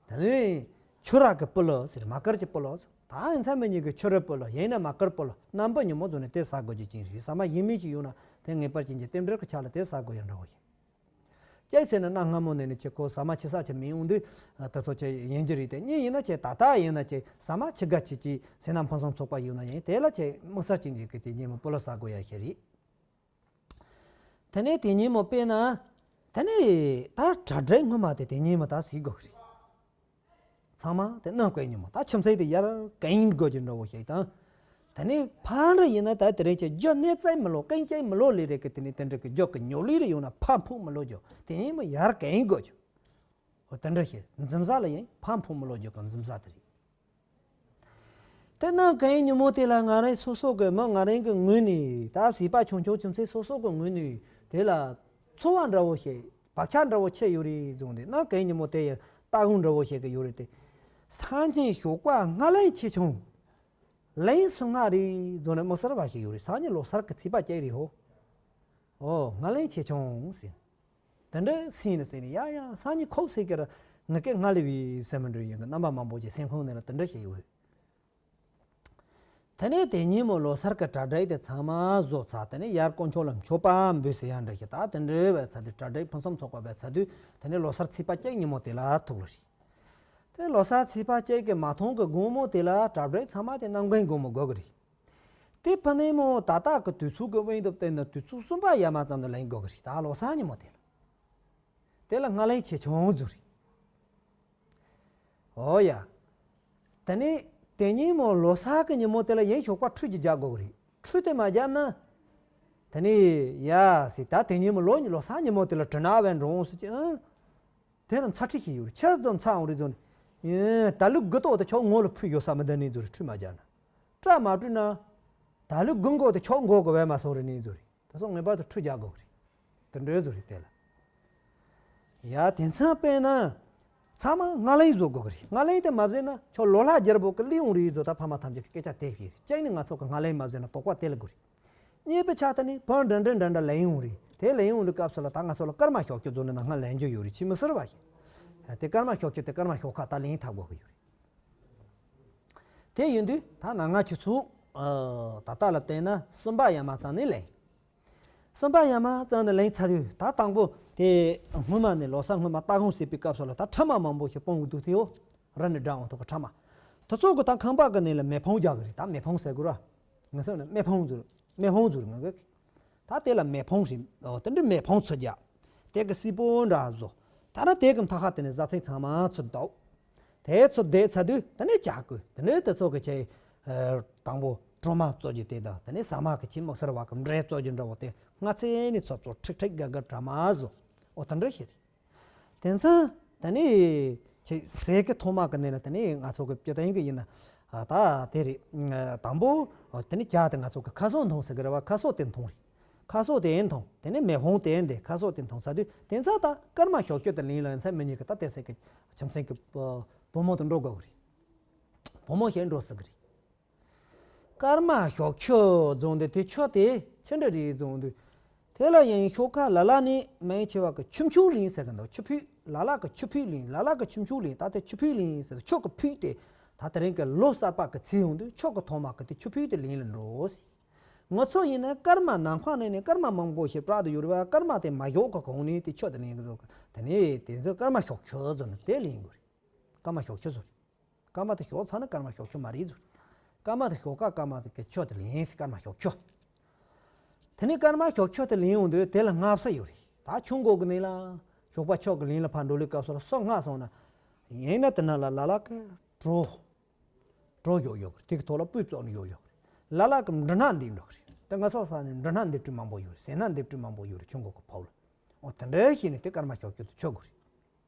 དེ་ནས་ཆུ་རགས་ཀྱི་སྤུ་ལོ་ཟེར། མ་དཀར་གྱི་སྤུ་ལོ་ཟེར། ད་ཡིན་ཚ་མི་གཉིས་ཀྱི་ཆུ་རགས་སྤུ་ལོ་ཡིན་ན་མ་དཀར་སྤུ་ལོ། གནམ་པོ་ཉིན་མོ་བཟོ་ནས་དེ་ཟ་དགོས་རྒྱུ་ཅན་རེད། ཟ་མ་ཡིན་མིན་ཞིག་ཡོད་ན་དེ་ངེས་པར་ཅན་གྱི་རྟེན་འབྲེལ་གྱི་ཆ་ལ་དེ་ཟ་དགོས་ཡ་འདྲ་བོ་ཞིག་ཅིག་བྱས་ན་གནའ་སྔ་མོ་ནས་ནི་ཁྱེད་ཁོ་ཟ་མ་ཆི་ཟ་ཆི་མི་འོང་དུས་ད་ཚོ་ཆི་ཡིན་གྱི་རེད་དེ། གཉིས་ཡིན་ན་ཆི་ད་ལྟ་ཡིན་ན་ཆི་ཟ་མ་ཆི་ག་ཆི་ཆི་ཟས་སྣ་ཕུན་སུམ་ཚོགས་པ་ཡོད་ན་ཡིན་དེ་ལ་ཆི་དམིགས་བསལ་ཅན་གྱི་གི་དེ་ཉིན་མོ་སྤུ་ལོ་ཟ་དགོས་ཡ་ཞིག་རེད། དེ་ནས་དེ་ཉིན་མོ་དཔེར་ན། དེ་ནས་ད་གྲ་སྒྲིག་སྔོན་མ་དེ་དེ་ཉིན་མོ་ད་ཟིག་དགོས་རེད། ཚང་མ་དེ་གནམ་བསྐོས་ཉིན་མོ་ད་ཁྱིམ་མཚེས་དེ་ཡར་གན་དགོས་ཀྱི་འདྲ་བོ་ཞིག་དང་། དེ་ནས་ཕ་འདྲ་ཡིན་ན་ད་དེ་རིང་ཆེ་རྒྱུ་གནས་བཙལ་མི་ལོ་གན་རྐྱལ་མི་ལོ་ལས་རེད་གི། དེ་ནས་དེ་འདྲ་གི་རྒྱུ་གི་ཉོ་ལས་རེ་ཡོང་ན་ཕ་འཕུག་མི་ལོ་རྒྱུ་དེ་ཉིན་མོ་ཡར་གན་དགོས་རྒྱུ། འོ་དེ་འདྲ་ཞིག་འཛིན་གྲྭ་ལ་ཡིན་ཕ་འཕུག་མི་ལོ་རྒྱུ་གི་འཛིན་གྲྭ་དེ་རེད། དེ་གནམ་བསྐོས་ཉིན་མོ་དེ་ལ་ང་རང་སོ་སོ་གི་མི་ང་རང་གི་ངོས་ནས་ད་བྱིས་པ་ཆུང་ཆུང་ཁྱིམ་མཚེས་སོ་སོ་གི་ངོས་ནས་དེ་ལ་ཚོར་བ་འདྲ་བོ་ཞིག་བག་ཆགས་འདྲ་བོ་ཆེ་ཡོད་རེད་བཟུང་སྟེ། གནམ་བསྐོས་ཉིན་མོ་དེ་ཡི་ལྟ་གོང་འདྲ་བོ་ཞིག་གི་ཡོད་རེད་དེ། སང་ཉིན་ཞོགས་པ་སྔ་ལངས་ཆེ་ཆུང་ལངས་སོང་ང་རེད་བཟུང་ནས་མི་གསར་བ་ཞིག་ཡོད་རེད། སང་ཉིན་ལོ་གསར་གི་ཚེས་པ་གཅིག་རེད་ཧོ། ཨོ་སྔ་ལངས་ཆེ་ཆུང་ཟེར། དེ་འདྲ་སེམས་ནས་ཟེར་ནས་ཡ་ཡ་སང་ཉིན་ཁོག་སེ་ཀེར་ངི་ཀེ་སྔ་ལེ་བའི་སེམས་འདྲ་ཡིན་གི། རྣམ་པ་མང་པོ་ཅིག་སེམས་ཁོང་ནས་ལ་དེ་འདྲ་བྱས་ཡོད། དེ་ནས་དེ་ཉིན་མོ་ལོ་གསར་གི་གྲ་སྒྲིག་དེ་ཚང་མ་བཟོ་ཚར། དེ་ནས་ཡར་དཀོན་མཆོག་ལ་མཆོད་པ་འབུལ་ཟེར་ཡ་འདྲ་ཞིག་ད་དེ་འདྲ་བས་ཚར་དུས། གྲ་སྒྲིག་ཕུན་སུམ་ཚོགས་པ་བས་ཚར་དུས། དེ་ནས་ལོ་གསར་ཚེས་པ་གཅིག་ཉིན་མོ་དེ་ལ་ཐུག་ལ་རེད། དེ་ལོ་གསར་ཚེས་པ་གཅིག་གི་མ་ཐོན་གི་དགོང་མོ་དེ་ལ་གྲ་སྒྲིག་ཚང་མ་དེ་གནམ་བསྐོས་དགོང་མོ་དགོས་གི་རེད། དེ་ཕ་ནས་མོ་ད་ལྟ་གི་དུས་ཚོད་ཀྱི་དབང་དུ་བསྟན་ན་དུས་ཚོད་གསུམ་པ་ཡར་མར་ཙམ་དུ་ལངས་དགོས་གི་རེད། ད་ལོ་གསར་ཉིན་མོ་དེ་ལ། དེ་ལ་སྔ་ལངས་ཆེ་ཆུང་ཟེར་རེད། འོ་ཡ། དེ་ནས་དེ་ཉིན་མོ་ལོ་གསར་གི་ཉིན་མོ་དེ་ལ་ཡིན་ཞོགས་པ་ཁྲུས་ཅིག་རྒྱག་དགོས་གི་རེད། ཁྲུས་དེ་མ་རྒྱག་ན། དེ་ནས་ཡ་ཟེར། ད་དེ་ཉིན་མོ་ལོ་ལོ་གསར་ཉིན་མོ་དེ་ལ་དྲི་ན་བས་འགྲོ་འོང་ཟེར་གྱི་ཨང་། དེ་ལ་ཚ་ཁྲིད་ཞིག་ཡོད་རེད། ཆ་ཙམ་ཚ་འོང་རེད་བཟོ་ནས། ཡིན་ད་ལུག་དགུ་ཏོག་དེ་ཆོག་ངོ་ལ་ཕུད་ཡོད་ས་མི་འདི་ནས་བཟོ་རེད། ཁྲུས་མ་རྒྱག་ན། སྐྲ་མ་བཀྲུས་ན། ད་ལུག་དགུ་མགོ་དེ་ཆོག་མགོ་གི་བས་མ་སོང་རེད་ནས་བཟོ་རེད། ད་སོང་ངེས་པར་དུ་ཁྲུས་རྒྱག་དགོས་གི་རེད། དེ་འདྲའི་བཟོ་རེད་དེ་ལ། ཡ་དེང་སང་དཔེར་ན། ཚང་མ་སྔ་ལངས་བཟོ་དགོས་གི་རེད། སྔ་ལངས་དེ་མ་བཟོས་ན་ཁྱོད་ལོ་ལྷག་རྒྱལ་པོ་གི་ལས་འོང་རེད་བཟོ། ད་ཕ་མ་ཐམས་ཅད་ཀྱི་སྐད་ཆ་དེ་བཤད་རེད། གཅིག་ནི་ང་ཚོ་གི་སྔ་ལངས་མ་བཟོས་ན་དོགས་པ་དེ་ལ་དགོས་རེད། གཉིས་པའི་ཆ་ད་ནི་བུ་འདྲ་འདྲ་འདྲ་འདྲ་ལངས་ཡོང་རེད། དེ་ལངས་ཡོང་དུས་སྐབས་སུ་ལ་ད་ང་ཚོ་ལ་སྐར་མ་ཤོག་ཀྱི་བཟོ་ནས་ནང་སྔ་ལངས་རྒྱུ་ཡོད་རེད། ཆི་མི་ཟེར་བ་ཞིག་དེ་ཀརྨ་ཞོགས་ཆུ་དེ་ཀརྨ་ཞོགས་ཁ་ད་ལེན་ཐབས་དགོས་ཀྱི་ཡོད་རེད། དེ་ཡིན་དུས་ད་ན་ང་ཁྱེད་ཚོ་ད་ལྟ་ལ་བལྟས་ན་གསུམ་པ་ཡ་མ་ཚང་ནས་ལེན། གསུམ་པ་ཡ་མ་ཚང་ནས་ལེན་ཚར་དུས་ད་དང་པོ་དེ་སྔོན་མ་ནས་ལོ་གསར་སྔོན་མ་སྟག་ཧོང་ཟེར་བའི་སྐབས་སུ་ལ་ད་ཕྲ་མ་མང་པོ་ཞིག་སྤུངས་འདུག་དེའོ། རི་ནས་སྦྲང་འོང་ཐོག་གི་ཕྲ་མ། དེ་ཚོ་གི་ད་ཁང་པ་གི་ནས་ལ་མེ་ཕུང་རྒྱག་གི་རེད། ད་མེ་ཕུང་ཟེར་དགོས་ར། ངེད་ཚོ་ནས་མེ་ཕུང་ཟེར། མེ་ཕུང་ཟེར་ང་གི། ད་དེ་ལ་མེ་ཕུང་ཞིག་ཨོ་དེ་འདྲའི་མེ་ཕུང་ཚོ་རྒྱག་དེ་གི་སིལ་པོ་འདྲ་བཟོ། ད་ནི་དེ་གི་མཐའ་ཁ་དེ་ནས་བཟའ་ཚང་ཚང་མ་ཚོ་འདུག་དེ་ཚོ་བསྡད་ཚར་དུས་དེ་ནས་ཇ་བསྐོལ། དེ་ནས་དེ་ཚོ་གི་ཆེ་དང་པོ་གྲོ་མ་བཙོ་རྒྱུ་དེ་དང་དེ་ནས་ཟ་མ་གི་ཆེ་དམག་སར་བ་གི་འབྲས་བཙོ་རྒྱུ་འདྲ་བོ་དེ་སྔ་ཚེ་ནས་ཚོ་ཚོ་ཁྲིག་ཁྲིག་དགའ་དགའ་གྲ་མ་བཟོ། ཨོ་དེ་འདྲ་ཞིག་རེད། དེང་སང་ད་ནི་ཆེ་ཟས་ཀྱི་ཐོག་མ་གི་ནས་ལ་ད་ནི་ང་ཚོ་གི་སྤྱི་དང་གི་ཡིན་ན་ད་དེ་རེད། དང་པོ་དེ་ནི་ཇ་དེ་ང་ཚོ་གི་ཁ་ཟས་འཐུང་ཟེར་གི་རེད་བ། ཁ་ཟས་དེ་འཐུང་རེད། ཁ་ཟས་དེ་འཐུང་དེ་ནི་མེ་ཕུང་དེ་འདི་ཁ་ཟས་དེ་འཐུང་ཚར་དུས་དེང་སང་ད་ཀརྨ་ཞོགས་ཆུ་དེ་ལེན་ལ་ཡིན་ས་མི་ཉིད་ཀྱི་ད་དེ་ཟས་ཀྱི་ཁྱིམ་ཚང་གི་བུ་མོ་དུ་འགྲོ་དགོས་གི་རེད། བུ་མོ་ཞིག་འགྲོ་ཟེར་གི་རེད། ཀརྨ་ཞོགས་ཆུ་རྫོང་དེ་དེ་ཆུ་དེ་ཆི་འདྲ་རེད་རྫོང་དུས། དེ་ལ་ཡང་ཤོག་ཁ་ལ་ལ་ནི་མང་ཆེ་བ་གི་ཆུ་མཆོག་ལིང་ཟེར་གི་འདུག་ཆུ་ཕུད་ལ་ལ་གི་ཆུ་ཕུད་ལིང་ལ་ལ་གི་ཆུ་མཆོག་ལིང་ད་དེ་ཆུ་ཕུད་ལིང་ཟེར་ཆུ་གི་ཕུད་དེ་ད་དེ་རིང་གི་ལོ་གསར་པ་གི་ཚེ་ཡོང་དུས་ཆུ་གི་ཐོག་མ་གི་དེ་ཆུ་ཕུད་དེ་ལིང་ལ་འགྲོ་ཟེར། ང་ཚོ་ཡིན་ན་ཀརྨ་ནམ་མཁའ་ནས་ནི་ཀརྨ་མང་པོ་ཞིག་བྲག་ཏུ་ཡོད་རེད་བ། ཀརྨ་དེ་མ་ཞོག་གི་གོང་ནས་དེ་ཆུ་དེ་ལིང་གི་ཟེར་གི་དེ་ནས་དེ་ཚོ་ཀརྨ་ཞོགས་ཆུ་ཟེར་ནས་དེ་ལིང་དགོས་རེད། ཀརྨ་ཞོགས་ཆུ་ཟེར། ཀརྨ་དེ་ཞོག་ཚར་ན་ཀརྨ་ཞོགས་ཆུ་མ་རེད་ཟེར། ཀརྨ་དེ་ཞོག་ཀ་ཀརྨ་དེ་གི་ཆུ་དེ་ལེན་ཟེར་ཀརྨ་ཞོགས་ཆུ། དེ་ནས་ཀརྨ་ཞོགས་ཆུ་དེ་ལེན་ཡོང་དུས་དེ་ལ་སྔ་ས་ཡོད་རེད། ད་ཆུ་འགོ་གི་ནས་ལ་ཞོགས་པ་ཆུ་གི་ལིང་ལ་ཕར་འགྲོ་ལུས་སྐབས་སུ་ལ་སོ་སྔ་སོང་ན། ཡིན་ན་དེ་ན་ལ་ལ་ལ་གི་གྲོ། གྲོ་ཡོག་ཡོག་རེད། དེ་གི་ཐོག་ལ་སྤོས་བཙོག་ནས་ཡོག་ཡོག་རེད། ལ་ལ་གི་འབྲུ་སྣ་འདེབས་འགྲོ་གི་རེད། དེ་ང་ཚོ་ས་ནས་འབྲུ་སྣ་འདེབས་དུས་མང་པོ་ཡོད་རེད། ཟས་སྣ་འདེབས་དུས་མང་པོ་ཡོད་རེད། ཆུ་འགོ་གི་ཕོག་ལ། འོ་དེ་འདྲ་ཞིག་ནས་དེ་ཀརྨ་ཞོགས་ཆུ་དེ་ཆུ་དགོས་རེད།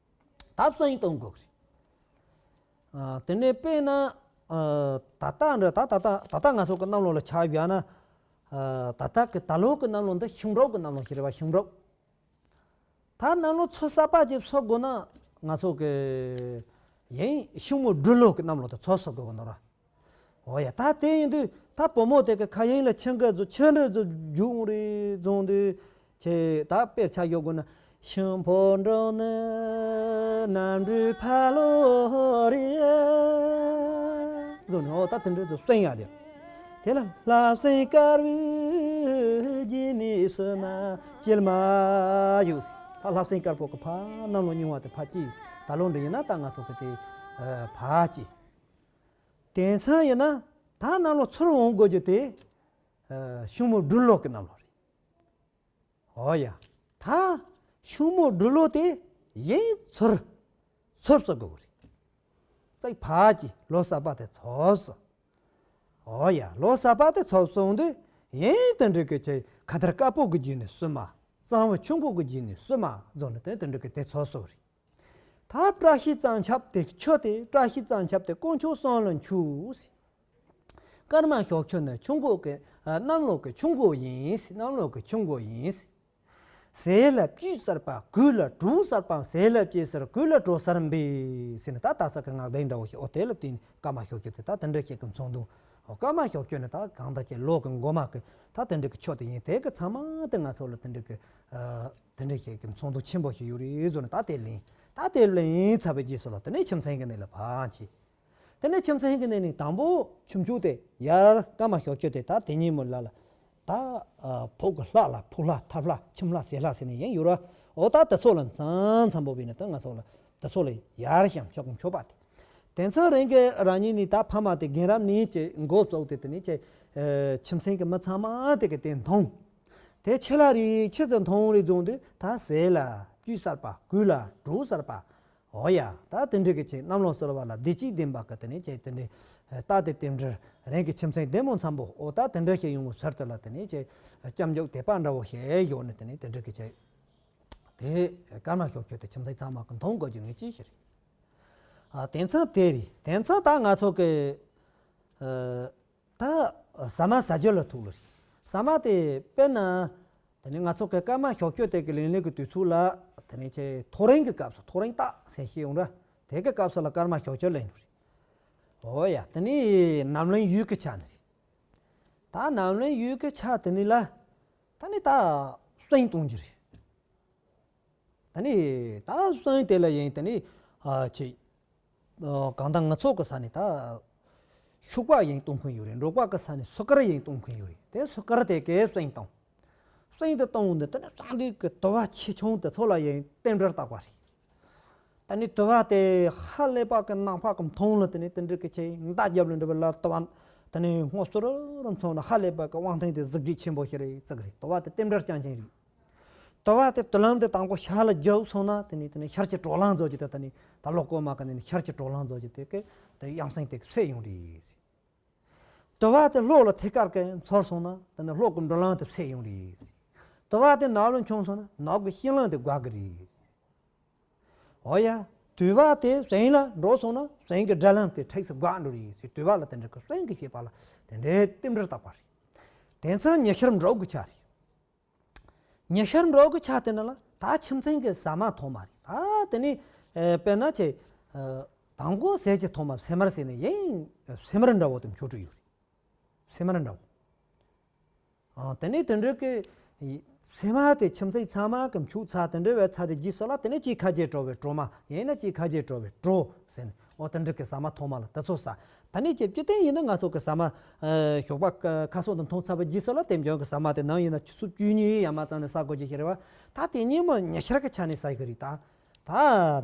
ད་བསང་གཏོང་དགོས་རེད། ཨ། དེ་ནས་དཔེར་ན། ཨ། ད་ལྟ་འདྲ་ད་ད་ལྟ་ད་ལྟ་ང་ཚོ་གི་གནམ་ལོ་ལ་ཆ་བཞག་ན། ཨ། ད་ལྟ་གི་ད་ལོ་གི་གནམ་ལོ་འདི་ཤིང་འབྲོག་གི་གནམ་ལོ་ཞིག་རེད་བ། ཤིང་འབྲོག་ད་གནམ་ལོ་ཚོད་གསར་པ་ཅིག་བསགས་དགོས་ན་ང་ཚོ་གི་ཡིན་ཤིང་མོ་སྦྲུལ་ལོ་གི་གནམ་ལོ་དེ་ཚོད་བསགས་དགོས་ཀྱི་འདུག་ར། འོ་ཡ། ད་དེ་ཡིན་དུས་ད་བུ་མོ་དེ་གི་ཁ་ཡིན་ལ་ཆེན་གི་ཚོ་ཆེན་རེ་ཚོ་རྒྱུག་འོང་རེ་བཟུང་དུས་ཆེ་ད་དཔེར་ཆ་ཡོད་དགོས་ན། ཤིང་ཕོ་འབྲོག་ནི་གནམ་གྲུའི་ཕ་ལོ་རེད། བཟུང་ནས་འོ་ད་དེ་འདྲ་ཚོ་གསན་ཡ་དེ། དེ་ལ་ལྷ་བསང་དཀར་པོའི་རྗེས་ནས་སོ་མ་སྐྱེལ་མ་ཡོད་ཟེར། ད་ལྷ་བསང་དཀར་པོ་གི་ཕ་གནམ་ལོ་རྙིང་བ་དེ་ཕ་སྐྱེས་ཟེར། ད་ལོ་འདྲ་ཡིན་ན་ད་ང་ཚོ་གི་དེ་ཕ་སྐྱེས། དེང་སང་ཡིན་ན་ད་གནམ་ལོ་ཚུར་འོང་དགོས་རྒྱུ་དེ་ཤིང་མོ་སྦྲུལ་ལོ་གི་གནམ་ལོ་རེད། འོ་ཡ། ད་ཤིང་མོ་སྦྲུལ་ལོ་དེ་ཡིན་ཚུར་ཚུར་བསགས་དགོས་རེད། ཙག་ཕ་གི་ལོ་གསར་པ་དེ་ཚོགས་སོ། འོ་ཡ། ལོ་གསར་པ་དེ་ཚོགས་སོང་དུས་ཡིན་དེ་འདྲ་གི་ཆེ་ཁ་དར་དཀར་པོ་གི་རྗེས་ནས་བསུ་མ། གཙང་བོ་ཆུ་འགོ་གི་རྗེས་ནས་བསུ་མ་བཟོ་ནས་དེ་དེ་འདྲ་གི་དེ་ཚོགས་སོ་རེད། ད་བཀྲ་ཤིས་གཙང་ཆབ་དེ་ཆུ་དེ་བཀྲ་ཤིས་གཙང་ཆབ་དེ་དཀོན་མཆོག་གསུམ་ལ་འཁྱུག་ཟེར། ཀརྨ་ཞོགས་ཆུ་ནི་ཆུ་འགོ་གི་གནམ་ལོ་གི་ཆུ་འགོ་ཡིན་ཟེར། གནམ་ལོ་གི་ཆུ་འགོ་ཡིན་ཟེར། ཟས་ལ་སྤོས་གསར་པ་གོས་ལ་གྲོ་གསར་པ། ཟས་ལ་སྤོས་གསར་གོས་ལ་གྲོ་གསར་འབེབས་ཟེར་ནས་ད་ད་ས་གི་ངག་དེ་འདྲ་བོ་ཞིག་འོ་དེ་ལ་བརྟེན་ནས་ཀརྨ་ཞོགས་ཆུ་དེ་ད་དེ་འདྲ་ཞིག་གི་མཚོན་དུས་འོ་ཀརྨ་ཞོགས་ཆུ་ནི་ད་གང་ལྟར་ཅིག་ལོ་གི་འགོ་མ་གི་ད་དེ་འདྲ་གི་ཆུ་དེ་ཡིན། དེ་གི་ཚང་མ་དེ་ང་ཚོ་ལ་དེ་འདྲ་གི་དེ་འདྲ་ཞིག་གི་མཚོན་དུས་ཆེན་པོ་ཞིག་ཡོད་རེད་བཟོ་ནས་ད་དེ་ལེན། ད་དེ་ལེན་ཚར་བའི་རྗེས་སུ་ལ་དེ་ནས་ཁྱིམ་ཚང་གི་ནས་ལ་ཕར་ཕྱིན། དེ་ནས་ཁྱིམ་ཚང་གི་ནས་ནི་དང་པོ་ཁྱིམ་ཆུང་དེ་ཡར་ཀརྨ་ཞོགས་ཆུ་དེ་ད་དེ་ཉིན་མོ་ལ་ལ་ད་ཕོ་གི་ལྷ་ལ་ཕོ་ལྷ་ཐབ་ལྷ་ཁྱིམ་ལྷ་ཟས་ལྷ་ཟེར་ནས་ཡིན་ཡོད་ར། འོ་ད་དེ་ཚོ་ལ་མཚམས་མཚམས་པོ་བས་ནས་ད་ང་ཚོ་ལ་དེ་ཚོ་ལ་ཡར་བཤམས་ཆོག་གི་མཆོད་པ་དེ། དེང་སང་རང་གི་རང་ཉིད་ནི་ད་ཕ་མ་དེ་རྒན་རབས་ནས་ཀྱི་འགོ་བཙུགས་ཏེ་དེ་ནས་ཀྱི་ཁྱིམ་ཚང་གི་མི་ཚང་མ་དེ་གི་དེ་མཐོང་། དེ་ཆེ་ལ་རེ་ཆེ་ཙམ་མཐོང་རེ་བཟུང་དུས་ད་ཟས་ལ་སྤོས་གསར་པ་གོས་ལ་གྲོ་གསར་པ། འོ་ཡ། ད་དེ་འདྲ་གི་ཆེ་གནམ་ལོ་གསར་བ་ལ་བདེ་སྐྱིད་ལྡན་པ་གི་དེ་ནས་ཆེ་དེ་འདྲའི་རྟགས་དེ་རྟེན་འབྲེལ་རང་གི་ཁྱིམ་ཚང་བདེ་མོ་འཚམ་པོ་འོ་ད་དེ་འདྲ་ཞིག་ཡོང་བའི་ཚུལ་དུ་ལ་དེ་ནས་ཆེ་སྐྱབས་འཇུག་དད་པ་འདྲ་བོ་ཞིག་ཡོད་ནས་དེ་ནས་དེ་འདྲ་གི་ཆེ་དེ་ཀརྨ་ཞོགས་ཆུ་དེ་ཁྱིམ་ཚང་ཚང་མ་གི་མཐོང་དགོས་རྒྱུ་ངེས་ཅན་ཞིག་རེད། ཨ་དེང་སང་དེ་རེད། དེང་སང་ད་ང་ཚོ་གི་ཨ། ད་ཟ་མ་ཟ་རྒྱུ་ལ་ཐུག་ལ་རེད། ཟ་མ་དེ་དཔེར་ན་དེ་ནས་ང་ཚོ་གི་ཀརྨ་ཞོགས་ཆུ་དེ་གི་ལེན་ལེན་གི་དུས་ཚོད་ལ་དེ་ནས་ཆེ་ཐོ་རེངས་གི་སྐབས་སུ་ཐོ་རེངས་རྟགས་ཟེར་ཤེས་ཡོང་ར། དེ་གི་སྐབས་སུ་ལ་ཀརྨ་ཞོགས་ཆུ་ལེན་རེད། འོ་ཡ། དེ་ནས་ནམ་ལངས་ཡུལ་གི་ཆ་ནི་རེད། ད་ནམ་ལངས་ཡུལ་གི་ཆ་དེ་ནས་ལ་ད་ནི་ད་བསང་གཏོང་རྒྱུ་རེད། ད་ནི་ད་བསང་དེ་ལ་ཡིན་ད་ནི་ ཨ་ཅེ། ཨ་གང་ལྟར་ང་ཚོ་གི་ས་ནས་ད་ཤུག་པ་ཡིན་གཏོང་མཁན་ཡོད་རེད། འབྲོག་པ་གི་ས་ནས་སུ་ཀར་ཡིན་གཏོང་མཁན་ཡོད་རེད། དེ་སུ་ཀར་དེ་གའི་སོན་བཏང་། སོན་དེ་བཏང་འོང་དུས་དེ་ནས་སང་དུས་ཀྱི་དུ་བ་ཆེ་ཆུང་དེ་ཚོ་ལ་ཡིན་རྟེན་འབྲེལ་བཏགས་པ་རེད། ད་ནི་དུ་བ་དེ་ཧ་ལས་པ་གི་ནག་པ་གི་མཐོང་ལ་དེ་ནི་དེ་འདྲ་གི་ཆེ་མདའ་རྒྱབ་ལ་འདྲ་བ་ལ་དུ་བ་དེ་ནི་སྔོ་སུ་རུ་རུ་མཚོན་ན་ཧ་ལས་པ་གི་དབང་ཐང་དེ་གཟི་བརྗིད་ཆེན་པོ་ཞིག་རེད་ཟེར་གི་རེད། དུ་བ་དེ་རྟེན་འབྲེལ་རྐྱང་རྐྱང་རེད། དུ་བ་དེ་དུ་ལམ་དེ་དང་པོ་ཤར་ལ་རྒྱུག་སོང་ན་དེ་ནི་དེ་ནི་ཤར་གྱི་གྲོག་ལང་བཟོ་རྒྱུ་དེ་དེ་ནི་ད་ལོ་ཀོ་མ་གི་ནི་ཤར་གྱི་གྲོག་ལང་བཟོ་རྒྱུ་དེ་གི་དེ་ཡང་སེང་དེ་གི་ཚེ་ཡོང་རེད། དུ་བ་དེ་ལྷོ་ལ་ཐད་ཀར་གི་འཚོལ་སོང་ན་དེ་ནི་ལྷོ་གི་འགྲོ་ལམ་དེ་ཚེ་ཡོང་རེད། དུ་བ་དེ་ནག་ལ་མཆོང་སོང་ན་ནག་གི་ཤིང་ལམ་དེ་འགག་གི་རེད། འོ་ཡ། དུ་བ་དེ་སོན་ལ་འགྲོ་སོང་ན་སོན་གྱི་དགྲ་ལམ་དེ་འཕྲེགས་སུ་འགག་འགྲོ་རེད་ཟེར། དུ་བ་ལ་དེ་འདྲ་གི་སོན་གྱི་ཤེས་པ་ལ་དེ་འདྲའི་རྟེན་འབྲེལ་བཏགས་པ་རེད། དེ་མཚུངས་ཉི་ཤར་འབྲོག་གི་ཆ་རེད། ཉི་ཤར་འབྲོག་གི་ཆ་དེ་ནི་ལ་ད་ཁྱིམ་མཚེས་ཀྱི་ཟ་མ་ཐོག་མ་རེད། ད་དེ་ནི་ཨེ་དཔེར་ན་ཆེ་ཨེ་དང་པོ་ཟས་ཀྱི་ཐོག་མ་སེམས་མར་ཟེར་ནས་ཡིན། སེམས་མར་འདྲ་བོ་དེ་མཆོག་སྤྲུལ་ཡོད་རེད། སེམས་མར་འདྲ་བོ། ཨ་དེ་ནས་དེ་འདྲ་གི་སེམས་མ་དེ་ཁྱིམ་མཚེས་ཚང་མ་གི་མཆོག་ཚ་དེ་འདྲ་བའི་ཚ་དེ་རྗེས་སུ་ལ་དེ་ནས་ཅིག་ཁ་རྗེས་འགྲོ་བའི་གྲོ་མ་ཡིན་ན་ཅིག་ཁ་རྗེས་འགྲོ་བའི་གྲོ་ཟེར་ནས་འོ་དེ་འདྲ་གི་ཟ་མ་ཐོག་མ་ལ་དེ་ཚོ་ཟ། ད་ནས་ཅིག་བཅུ་བསྟན་ཡིན་ན་ང་ཚོ་གི་ཟ་མ་ཨ་ཞོགས་པ་ཁ་སོགས་དང་མཐོང་ཚར་བའི་རྗེས་སུ་ལ་དེ་འཇོན་གི་ཟ་མ་དེ་ནང་ཡིན་ན་ཆུ་ཚོད་བཅུ་གཉིས་ཡན་མ་ཙམ་ནས་ཟ་དགོས་ཀྱི་ཞིག་རེད་བ། ད་དེ་ཉིན་མོ་ཉི་ཤར་གི་ཆ་ནས་ཟ་གི་རེད་ད། ད་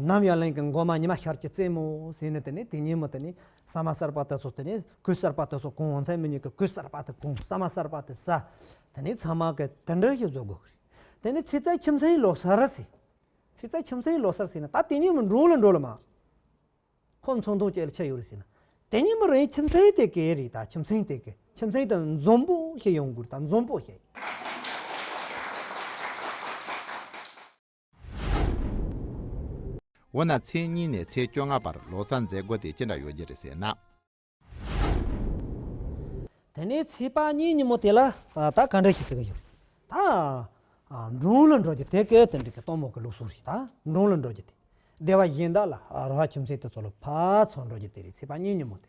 ནམ་ཡར་ལེན་གྱི་མགོ་མ་ཉི་མ་ཤར་གྱི་རྩེ་མོ་ཟེར་ནས་དེ་ནས་དེ་ཉིན་མོ་དེ་ནས་ཟ་མ་གསར་པ་དེ་ཚོ་དེ་ནས་གོས་གསར་པ་དེ་ཚོ་གོན། འོ་མཚན་མི་ཉིད་ཀྱི་གོས་གསར་པ་དེ་གོན། ཟ་མ་གསར་པ་དེ་ཟ། དེ་ནས་ཚང་མ་གི་དེ་འདྲ་ཞིག་བཟོ་དགོས་རེད། དེ་ནས་ཚེས་གཅིག་ཁྱིམ་མཚེས་ལོ་གསར་ཟེར། ཚེས་གཅིག་ཁྱིམ་མཚེས་ལོ་གསར་ཟེར་ན་ད་དེ་ཉིན་མོ་འབྲོང་ལ་འགྲོ་ལ་མ། ཁོ་ཚོང་དོན་ཅིག་ལ་ཆ་ཡོད་རེད་ཟེར་ན། དེ་ཉིན་མོ་རེད་ཁྱིམ་མཚེས་དེ་གའི་རེད། ད་ཁྱིམ་མཚེས་དེ་གའི་ཁྱིམ་མཚེས་དེ་འཛོམས་པོ་ཞིག་ཡོང་དགོས་རེད། ད་འཛོམས་པོ་ཞིག་འོ་ན་ཚེས་གཉིས་ནས་ཚེས་བཅོ་ལྔ་བར་ལོ་གསར་མཛད་སྒོ་དེ་ཅི་འདྲ་ཡོད་རྒྱུ་རེད་ཟེར་ན། དེ་ནས་ཚེས་པ་གཉིས་ཉིན་མོ་དེ་ལ་ད་ག་འདྲ་ཞིག་བྱེད་ཀྱི་ཡོད་རེད། ད་འབྲོང་ལ་འགྲོ་རྒྱུ་དེ་གའི་དེ་འདྲ་གི་སྟོན་མོ་གི་ལུགས་སྲོལ་ཞིག་ད་འབྲོང་ལ་འགྲོ་རྒྱུ་དེ། སྡེ་བ་གཞན་དག་ལ་ར་བ་ཁྱིམ་མཚེས་དེ་ཚོ་ལ་ཕར་ཚུར་འགྲོ་རྒྱུ་དེ་རེད། ཚེས་པ་གཉིས་ཉིན་མོ་དེ།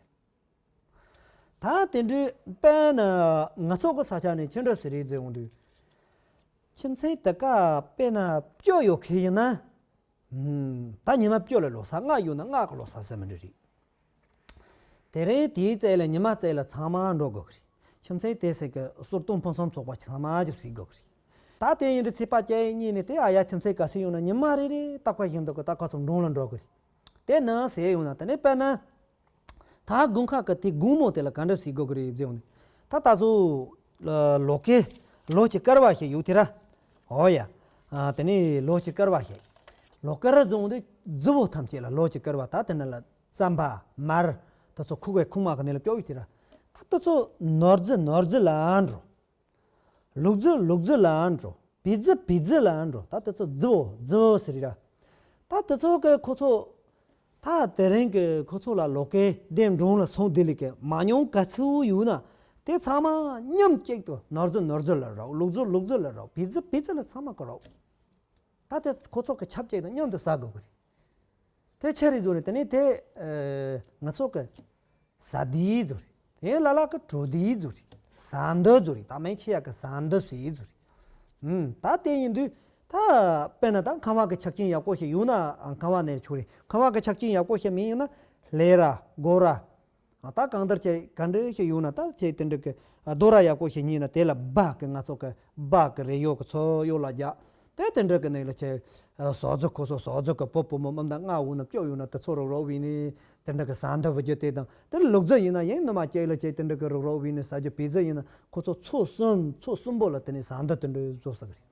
ད་དེ་འདྲའི་དཔེར་ན་ང་ཚོ་གི་ས་ཆ་ནས་ཅི་འདྲ་ཟེར་རེད་ཟེར་འོང་དུས། ཁྱིམ་མཚེས་དེ་ག་དཔེར་ན་བཅུ་ཡོད་མཁན་ཡིན་ན། ད་ཉི་མ་བཅུ་ལ་ལོ་གསར། ལྔ་ཡོད་ན་ལྔ་གི་ལོ་གསར་ཟེར་མི་འདྲ་རེད། དེ་རིང་དེའི་རྩེ་ལ་ཉི་མ་རྩེ་ལ་ཚང་མ་འགྲོ་དགོས་ཀྱི་རེད། ཁྱིམ་མཚེས་དེ་ཟེར་གི་ཟུར་གཏོང་ཕུན་སུམ་ཚོགས་པ་ཚང་མ་ཅིག་ཟེར་དགོས་ཀྱི་རེད། ད་དེ་ཡིན་དུས་ཚེས་པ་བཅུ་གཉིས་ནས་དེ་ཨ་ཡ་ཁྱིམ་མཚེས་ག་ཚོད་ཡོང་ན་ཉི་མ་རེ་རེ་རྟག་པ་བཞིན་དུ་གི་ད་ཁོ་ཚོ་འབྲོང་ལ་འགྲོ་གི་རེད། དེ་ནང་ཟེར་ཡོང་ན་དེ་ནས་དཔེར་ན། ད་དགུན་ཁ་གི་དེ་དགུང་མོ་དེ་ལ་ག་འདྲ་ཟེར་དགོས་ཀྱི་རེད་ཟེར་ཡོང་ནས། ད་ད་གཟོད་ལོ་སྐལ་ལོ་གཅིག་སྐར་བ་ཞིག་ཡོད་དེ་ར། འོ་ཡ། དེ་ནས་ལོ་གཅིག་སྐར་བ་ཞིག་ལོ་སྐར་རྫོང་དུ་རྫི་བོ་ཐམས་ཅད་ལ་ལོ་གཅིག་སྐར་བ་ད་དེ་ནས་ལ་རྩམ་པ་མར་དེ་ཚོ་ཁུག་པའི་ཁུག་མ་གི་ནས་ལ་སྐྱོ་བའི་དེ་ར། ད་དེ་ཚོ་ནོར་རྫི་ནོར་རྫི་ལ་འགྲོ། ལུག་རྫི་ལུག་རྫི་ལ་འགྲོ། བི་རྫི་བི་རྫི་ལ་འགྲོ། ད་དེ་ཚོ་རྫི་བོ་རྫི་བོ་ཟེར་ར། ད་དེ་ཚོ་གི་ཁོ་ཚོ། ད་དེ་རིང་གི་ཁོ་ཚོ་ལ་ལོ་སྐལ་འདེམས་སྒྲུང་ལ་སོང་དེ་ལས་ཀི་མ་མྱོང་ག་ཚོད་ཡོད་ན། དེ་ཚང་མ་མཉམ་གཅིག་ཏུ་ནོར་རྫི་ནོར་རྫི་ལ་རོགས། ལུག་རྫི་ལུག་རྫི་ལ་རོགས། བི་རྫི་བི་རྫི་ལ་ཚང་མ་གི་རོགས། ད་དེ་ཁོ་ཚོ་གི་ཆབས་ཅིག་དང་མཉམ་དུ་ཟ་དགོས་གི་རེད། དེ་ཆི་རེད་ཟེར་ན་དེ་ནས་དེ་ཨེ་ང་ཚོ་གི་ཟ་དེ་ཟེར་རེད། དེ་ལ་ལ་གི་བྲོ་དེ་ཟེར་རེད། ཟ་འདི་ཟེར་རེད། ད་མིང་ཆེ་ཡག་གི་ཟ་འདི་ཟེར་ཟེར་རེད། ཨུམ། ད་དེ་ཡིན་དུས་ད་དཔེར་ན་ད་ཁང་བ་གི་ཆ་རྐྱེན་ཡག་པོ་ཞིག་ཡོད་ན་ཁང་བ་ནས་ཆོག་རེད། ཁང་བ་གི་ཆ་རྐྱེན་ཡག་པོ་ཞིག་མིན་ཡོད་ན་ལྷས་ར་སྒོ་ར། ཨ་ད་གང་ལྟར་ཅིག་ག་འདྲ་ཞིག་ཡོད་ན་ད་ཅིག་དེ་འདྲ་གི་རྡོ་ར་ཡག་པོ་ཞིག་རྙེད་ན་དེ་ལ་སྦ་གི་ང་ཚོ་གི་སྦ་གི་རས་ཡོག་གི་ཚོ་གཡོག་ལ་རྒྱག་དེ་དེ་འདྲ་གི་ནས་ལ་ཅིག་ཟོག་རྫི་ཁོ་ཚོ་ཟོག་རྫི་གི་བུ་བུ་མོ་མི་འདྲ་ལྔ་ཡོད་ན་བཅུ་ཡོད་ན་དེ་ཚོ་རུག་རོགས་བྱས་ནས་དེ་འདྲ་གི་ཟ་འདི་བུ་རྒྱུ་དེ་དང་། དེ་ལུག་རྫི་ཡིན་ན་ཡང་ནུ་མ་ཅིག་ལ་ཅིག་དེ་འདྲ་གི་རུག་རོགས་བྱས་ནས་ཟ་རྒྱུ། བི་རྫི་ཡིན་ན་ཁོ་ཚོ་ཚོ་གསུམ་ཚོ་གསུམ་པོ་ལ་དེ་ནས་ཟ་འདི་དེ་འདྲ་བཟོ་ས་གི་རེད།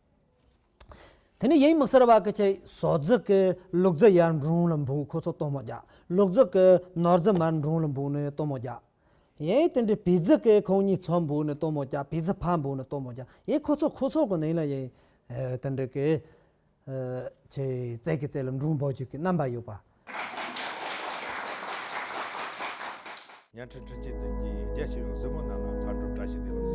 དེ་ནས་ཡིན་མི་ཟེར་བ་གི་ཆེ་ཟོག་རྫི་གི་ལུག་རྫི་ཡར་འབྲོང་ལ་འབུད། ཁོ་ཚོ་སྟོན་མོ་རྒྱག་ལུག་རྫི་གི་ནོར་རྫི་མར་འབྲོང་ལ་འབུད་ནས་སྟོན་མོ་རྒྱག་ཡིན་དེ་འདྲའི་བི་རྫི་གི་ཁོང་གཉིས་ཚོ་འབུད་ནས་སྟོན་མོ་རྒྱག་བི་རྫི་ཕར་འབུད་ནས་སྟོན་མོ་རྒྱག་ཡིན་ཁོ་ཚོ་ཁོ་ཚོ་གི་ནང་ལ་ཡིན་དེ་འདྲ་གི་ཆེ་རྩེ་གི་རྩེ་ལ་འབྲོང་འབུད་རྒྱུ་གི་རྣམ་པ་ཡོད་པ། བརྙན་འཕྲིན་འཕྲིན་སྐྱེལ་དོན་གྱི་རྒྱ་ཆེ་བའི་གཟིགས་མོ་རྣམས་ལ་མཚམས་འཇོག་བཀྲ་ཤིས་བདེ་ལེགས།